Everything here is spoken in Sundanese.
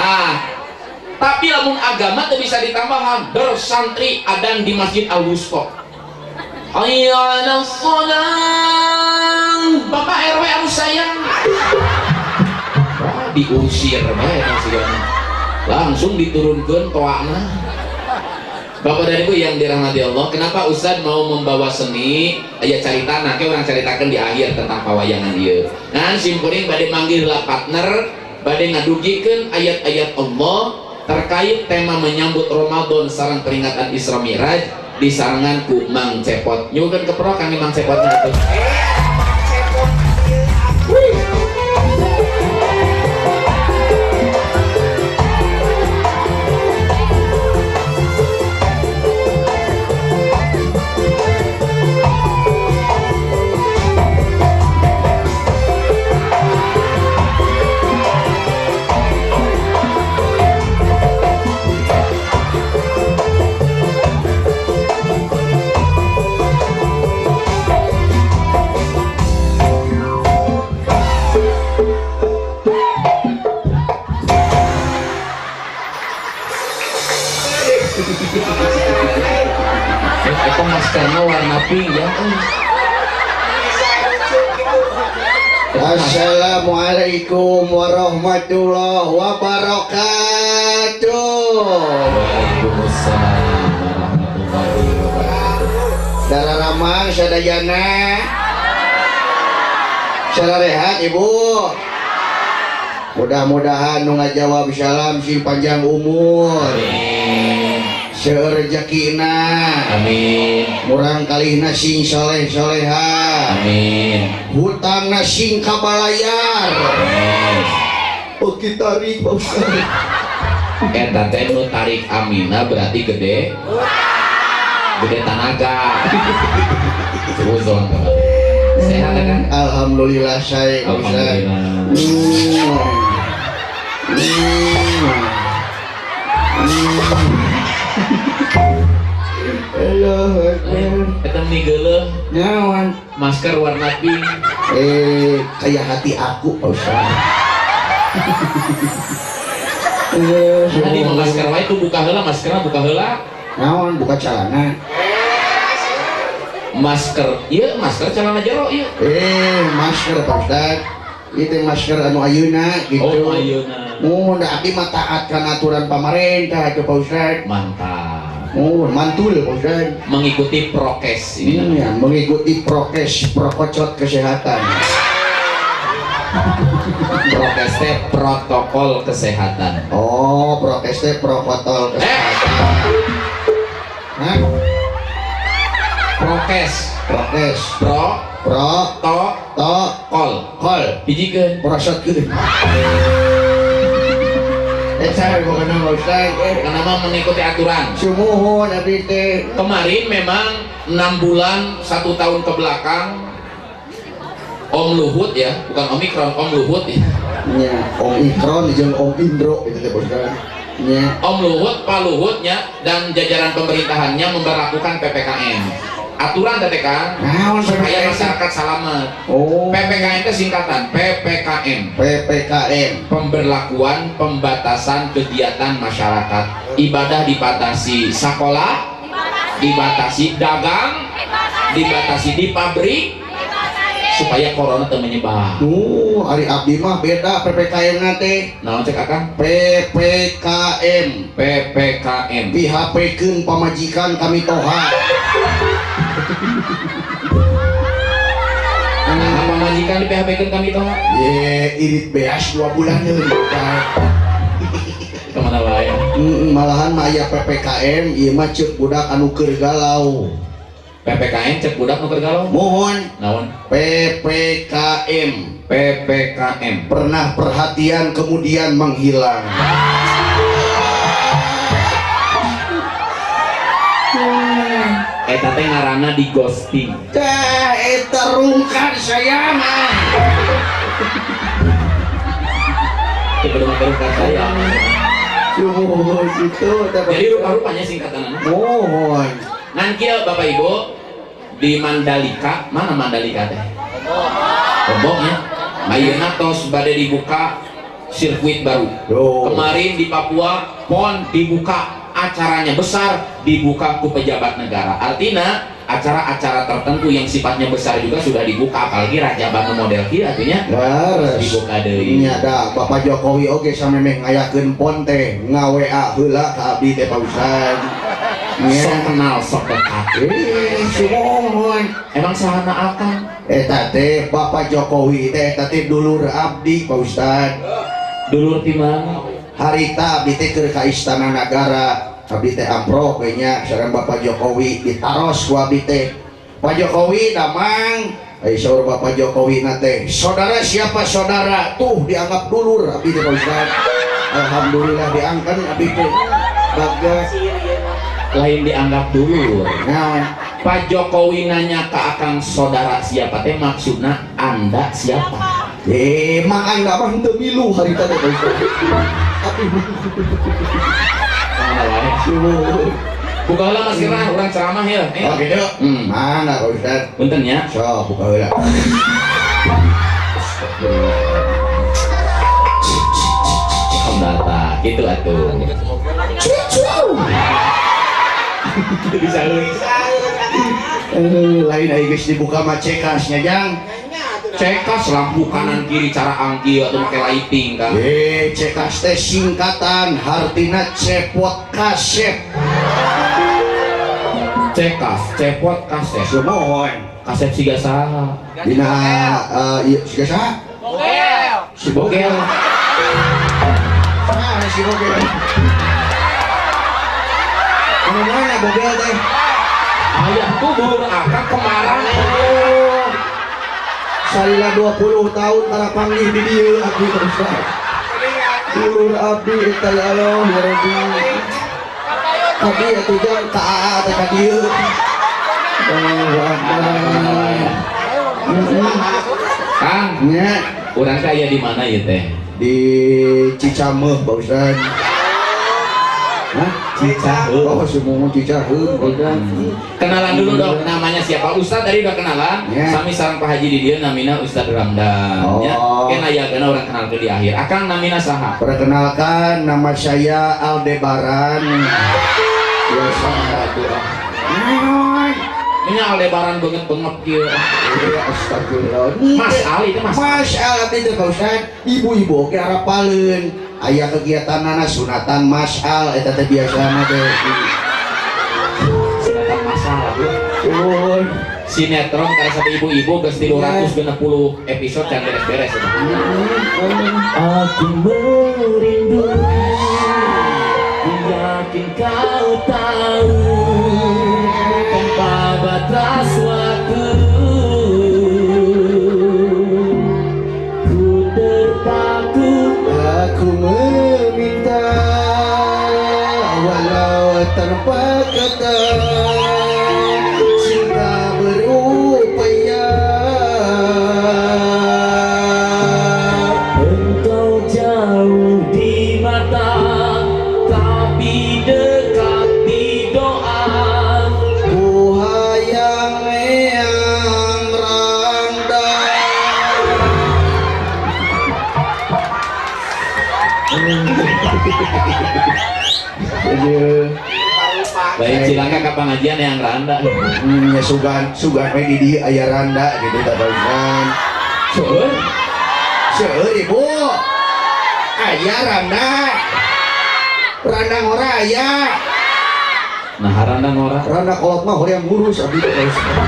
Tah, tapi lamun agama teu bisa ditambahan. Der santri adan di Masjid Al Wusto. Hayya 'alas shalah. Bapak RW harus sayang. Wah, diusir bae sigana. Langsung diturunkeun toana. Bapak dan Ibu yang dirahmati Allah, kenapa Ustadz mau membawa seni? Aya carita, nah urang caritakeun di akhir tentang pawayangan ieu. Nah, simkuring bade manggil lah partner, bade ngadugikeun ayat-ayat Allah terkait tema menyambut Ramadan sareng peringatan Isra Mi'raj disarengan ku Mang Cepot. Nyuhunkeun keprok kang Mang Cepotna atuh. Mang Cepot. Wih. Eta maskerna warna pink ya. Assalamualaikum warahmatullahi wabarakatuh. Waalaikumsalam warahmatullahi wabarakatuh. Dara ramang sadayana. Sararehat Ibu. Mudah-mudahan nu ngajawab salam sing panjang umur. Amin. Seueur rezekina. Amin. Murang kalihna sing soleh-soleha. Amin. Hutangna sing kabalayar. Amin. Oke tarik Pak Ustaz. Eta teh nu tarik amina berarti gede. Gede tanaga. Suuzon. Sehat kan? Alhamdulillah saya Pak Ustaz. Alhamdulillah. Allah Akbar. Eta meni geuleuh Nyawan. Masker warna pink. Kayak hati aku Pak Ustaz. Tadi mau masker wae tuh buka heula maskerna buka heula. Naon buka celana. Masker, ieu masker celana jero ieu. Masker Pak Ustaz. Itu masker anu ayeuna gitu. Oh, ayeuna. Mun da abdi mah taat kana aturan pamarentah atuh Pak Ustaz. Mantap. Oh, mantul Pak Ustaz. Mengikuti prokes ini. Iya, mengikuti prokes, prokocot kesehatan. Prokes teh protokol kesehatan. Oh, prokes teh protokol kesehatan. Hah? Prokes. Prokes. Pro Pro to to kol. Kol. Hijikeun. Prosotkeun. Saya bukan nama Ustaz. Karena mah mengikuti aturan. Sumuhun abdi teh. Kemarin memang 6 bulan 1 tahun ke belakang Om Luhut ya, bukan Omikron, Om Luhut ya. Nya, Om Ikron jeung Om Indro itu teh Ustaz. Nya. Om Luhut, Pak Luhutnya dan jajaran pemerintahannya memberlakukan PPKM. Aturan teh Kang, Naon supaya PPKM? Masyarakat selamat. Oh. PPKM itu singkatan PPKM. PPKM. Pemberlakuan pembatasan kegiatan masyarakat. Ibadah dibatasi, sekolah dibatasi, dagang dibatasi, di pabrik supaya corona teu menyebar. Ari abdi mah beda PPKM na teh. Naon cek akang? PPKM. PPKM. PHP-keun pamajikan kami toha. Nah, pamajikan di PHP-keun kami toha? Ye, irit beas 2 bulan deui. Kemana wae? Malahan mah aya PPKM ieu mah ceuk budak anu keur galau. PPKM cek budak nu keur galau? Mohon. Naon? PPKM. PPKM. Pernah perhatian kemudian menghilang. Eta teh ngaranna di ghosting. Tah eta rungkad saya mah. Teu kudu make rungkad saya. Sumuhun kitu teh. Jadi rupa-rupanya singkatanna. Mohon. Ngan kieu Bapak Ibu di Mandalika, mana Mandalika teh? Lombok ya. Ayeuna tos bade dibuka Sirkuit baru. Yo. Kemarin di Papua PON dibuka, acaranya besar, dibuka ku pejabat negara. Artinya acara-acara tertentu yang sifatnya besar juga sudah dibuka, apalagi Raja Batu model kieu artinya Leres. Dibuka deui. Nya da Bapak Jokowi oge samemeh ngayakeun PON teh nga-WA heula ka abdi teh, Pak Ustad. Nya. Sok kenal sok dekat. Eh, sumuhun. Emang sahana akan? Eta teh Bapak Jokowi teh eta teh dulur abdi, Pak Ustad. Dulur ti mana? Harita abdi teh keur ka Istana Nagara. Abdi teh amprok we nya sareng Bapak Jokowi, ditaros ku abdi teh. "Pak Jokowi damang?" Ai saur Bapak Jokowi na teh, "Saudara siapa saudara?" Tuh dianggap dulur abdi teh, Pak Ustad. Alhamdulillah diangkat abdi teh. Bagja. Lain dianggap dulur. Naon? Pak Jokowi nanya ke akang saudara siapa teh maksudna Anda siapa? Eh, mang Anda mah henteu milu harita teh, Pak Ustad. Abdi Mana wae. Sumuhun. Buka heula maskerna, urang ceramah ya. Oh gitu. Mana Pak Ustad? Punten ya. Sok buka heula. Alhamdulillah, gitu atuh. Bisa Eh, lain ai geus dibuka mah cekasnya, Jang. Cekas lampu kanan kiri cara angki atau pakai lighting kan. Eh, cekas teh singkatan hartina cepot kasep. Cekas, cepot kasep. Sumuhun. Kasep siga saha? Dina ieu siga saha? Bogel. Si Bogel. Saha si Bogel? Anu mana Bogel teh? Aya kubur akang kemarin. Oh. Salila 20 tahun tara panggih di dieu abdi terus. Dulur abdi eta, ya Allah ya Rabbi. Abdi atuh jang ka AA teh ka dieu. Allahu Akbar. Kang, Nya. Urang teh aya di mana ieu teh? Di Cicameuh, Pak Ustad. Hah? Cicaheum. Oh, semua Cicaheum, Pak Ustad. Kenalan dulu dong, namanya siapa? Ustad tadi udah kenalan. Ya. Sami sareng Pak Haji di dieu namina Ustad Ramdan. Oh. Ya. Ken aya kana urang kenal di akhir. Akang namina saha? Perkenalkan, nama saya Aldebaran. Biasa. Aduh. Ini Aldebaran banget bengep kieu. Iya, astagfirullah. Mas Ali itu Mas. Mas Al itu, Pak Ustad. Ibu-ibu oge arapaleun. Aya kegiatan sunatan Mas Al eta teh biasana teh. Sunatan masalah, bro. Suhun. Sinetron karena satu ibu-ibu geus 360 episode can beres-beres eta. Aku merindu, ku yakin kau tahu, tanpa batas waktu ku terpaku. Aku meminta walau tanpa kata, cinta berupaya. Engkau jauh di mata tapi dekat di doa. Ku hayang eyang randa. Aduh. Baik, silakan ke pengajian yang randa. Ya sugan, sugan we di dieu aya randa gitu tak Ustaz. Seueur. Seueur ibu. Aya randa. Randa ngora aya. Nah, randa ngora. Randa kolot mah hoream ngurus abdi teh, Pak Ustaz.